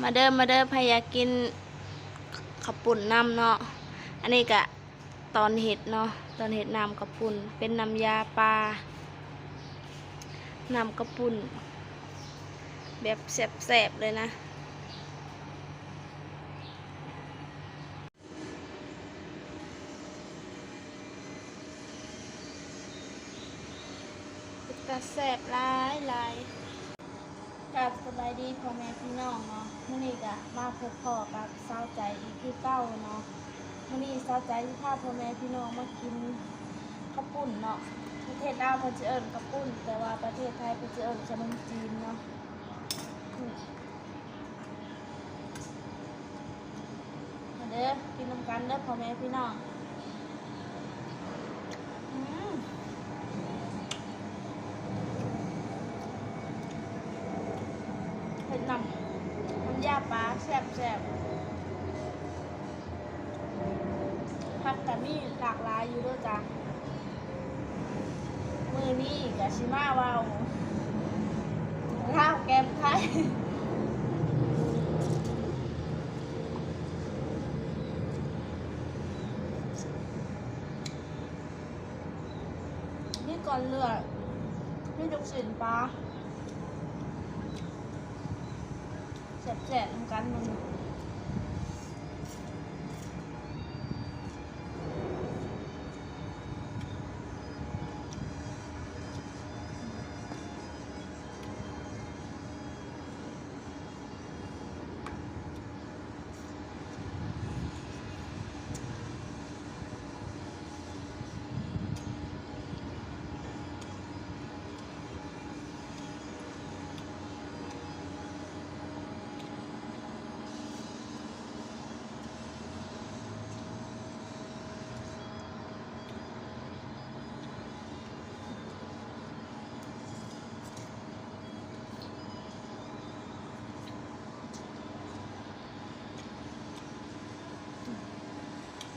ມາເດີ ມາເດີ ໃຜຢາກກິນເຂົ້າປຸ້ນນຳເນາະ. ອັນນີ້ກະຕອນເຮັດເນາະ ຕອນເຮັດນ້ຳເຂົ້າປຸ້ນ ເປັນນ້ຳຢາປາ ນ້ຳເຂົ້າປຸ້ນແບບແຊບໆເລີຍນະ. ເປັນຕາແຊບຫຼາຍໆ. ກາບສະບາຍດີພໍ່ແມ່ພີ່ນ້ອງເນາະ, ມື້ນີ້ກະມາພົບພໍ້ກັບສາວໃຈອີກຄືເກົ່າເນາະ. ມື້ນີ້ສາວໃຈຊິພາພໍ່ແມ່ພີ່ນ້ອງມາກິນເຂົ້າປຸ້ນເນາະ. ປະເທດລາວເພິ່ນຊິເອີ້ນເຂົ້າປຸ້ນ ແຕ່ວ່າປະເທດໄທເພິ່ນຊິເອີ້ນຂະໜົມຈີນເນາະ. ມາເດີ ກິນນຳກັນເດີພໍ່ແມ່ພີ່ນ້ອງ. ອືມ ເຮັດນ້ຳ ນ້ຳຢາປາແຊບໆ. ຜັກກະມີຫຼາກຫຼາຍຢູ່ເດີຈ້າ. ມື້ນີ້ກະຊິມາເວົ້າລາວແກມໄທ. ມີກ້ອນເລືອດ ມີລູກຊີ້ນປາ ແຊບໆນຳກັນມື້ນີ້.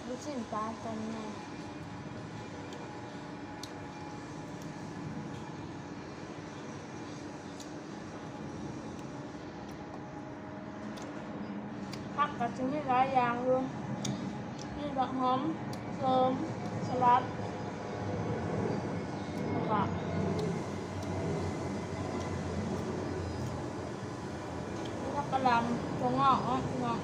ລູກຊີ້ນປາຕົນໃຫຍ່. ຜັກກະຊິມີຫຼາຍຢ່າງຢູ່ ມີຜັກຫອມ ໂຊມ ສະຫຼັດ ແລ້ວກະມີຜັກກະຫຼໍ່າ ຖົ່ວງອກເນາະ ພີ່ນ້ອງ.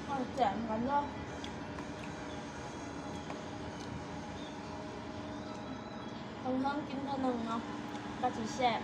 ເອົາແຈມກັນເນາະ ເທິງໆກິນເທື່ອໜຶ່ງເນາະ ກະຊິແຊບ.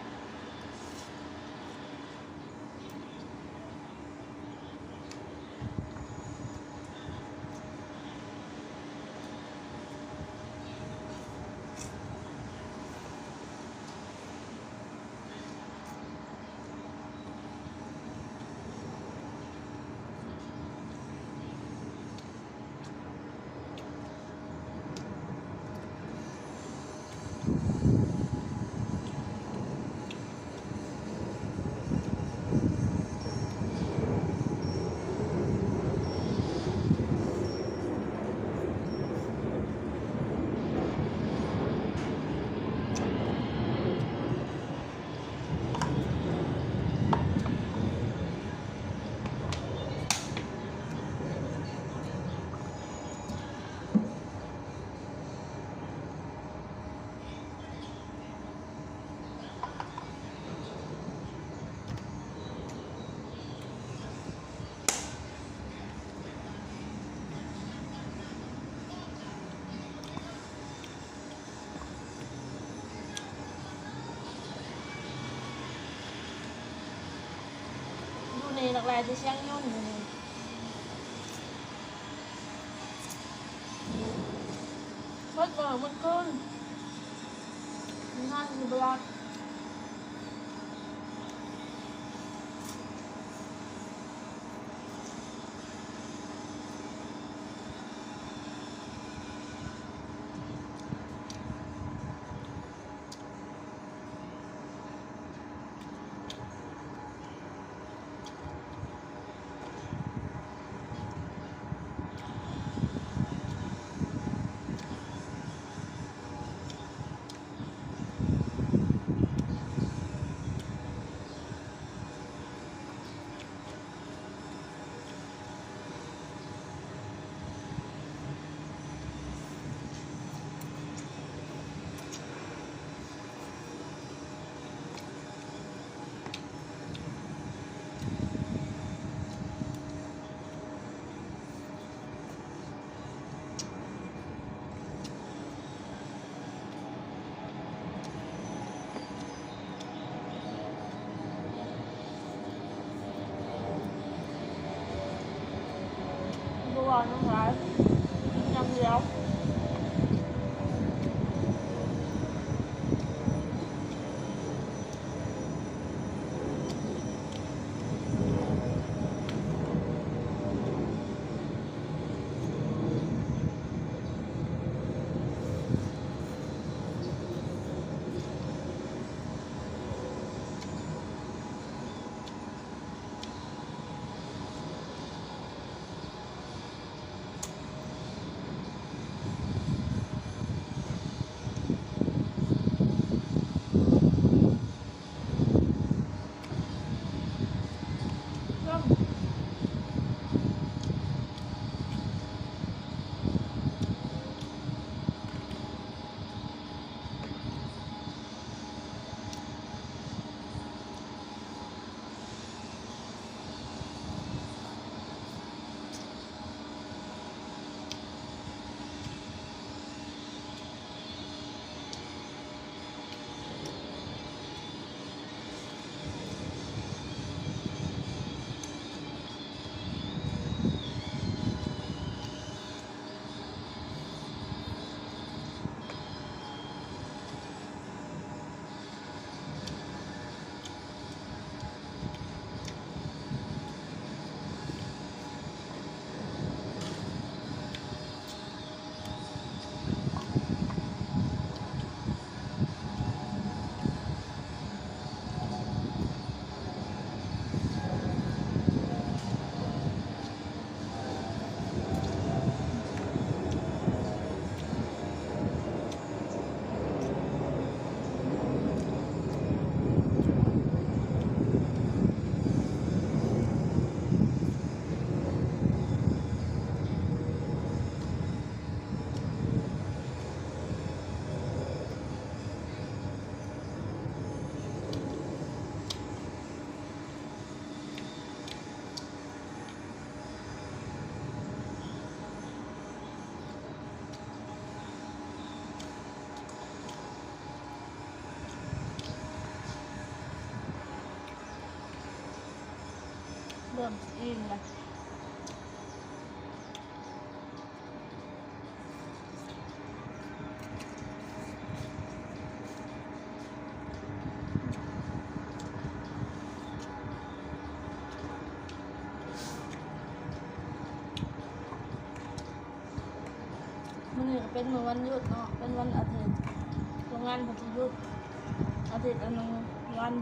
ຢູ່ນີ້ຫຼັກຫຼາຍແຕ່ຊຽງຍົນຢູ່ນີ້. ໝົດເລີຍໝົດຄືນ ນອນຢູ່ບໍ່ຫຼັບ. ບໍ່ວ່າຫຍັງຫຼາຍ ກິນຢ່າງດຽວ. ເລີ່ມຊິອີ່ມແລ້ວ. ມື້ນີ້ກໍເປັນມື້ວັນຢຸດເນາະ ເປັນວັນອາທິດ ໂຮງງານເພິ່ນຊິຢຸດອາທິດລະໜຶ່ງວັນ.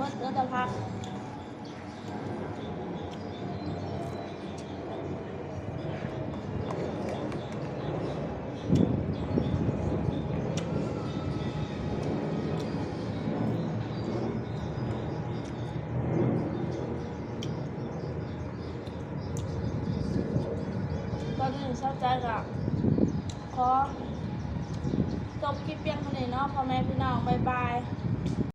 ໝົດເຫຼືອແຕ່ຜັກ. ຕອນນີ້ຊາວໃຈກໍຂໍຈົບຄລິບພຽງເທົ່ານີ້ເນາະ ພໍ່ແມ່ພີ່ນ້ອງ ບາຍບາຍ.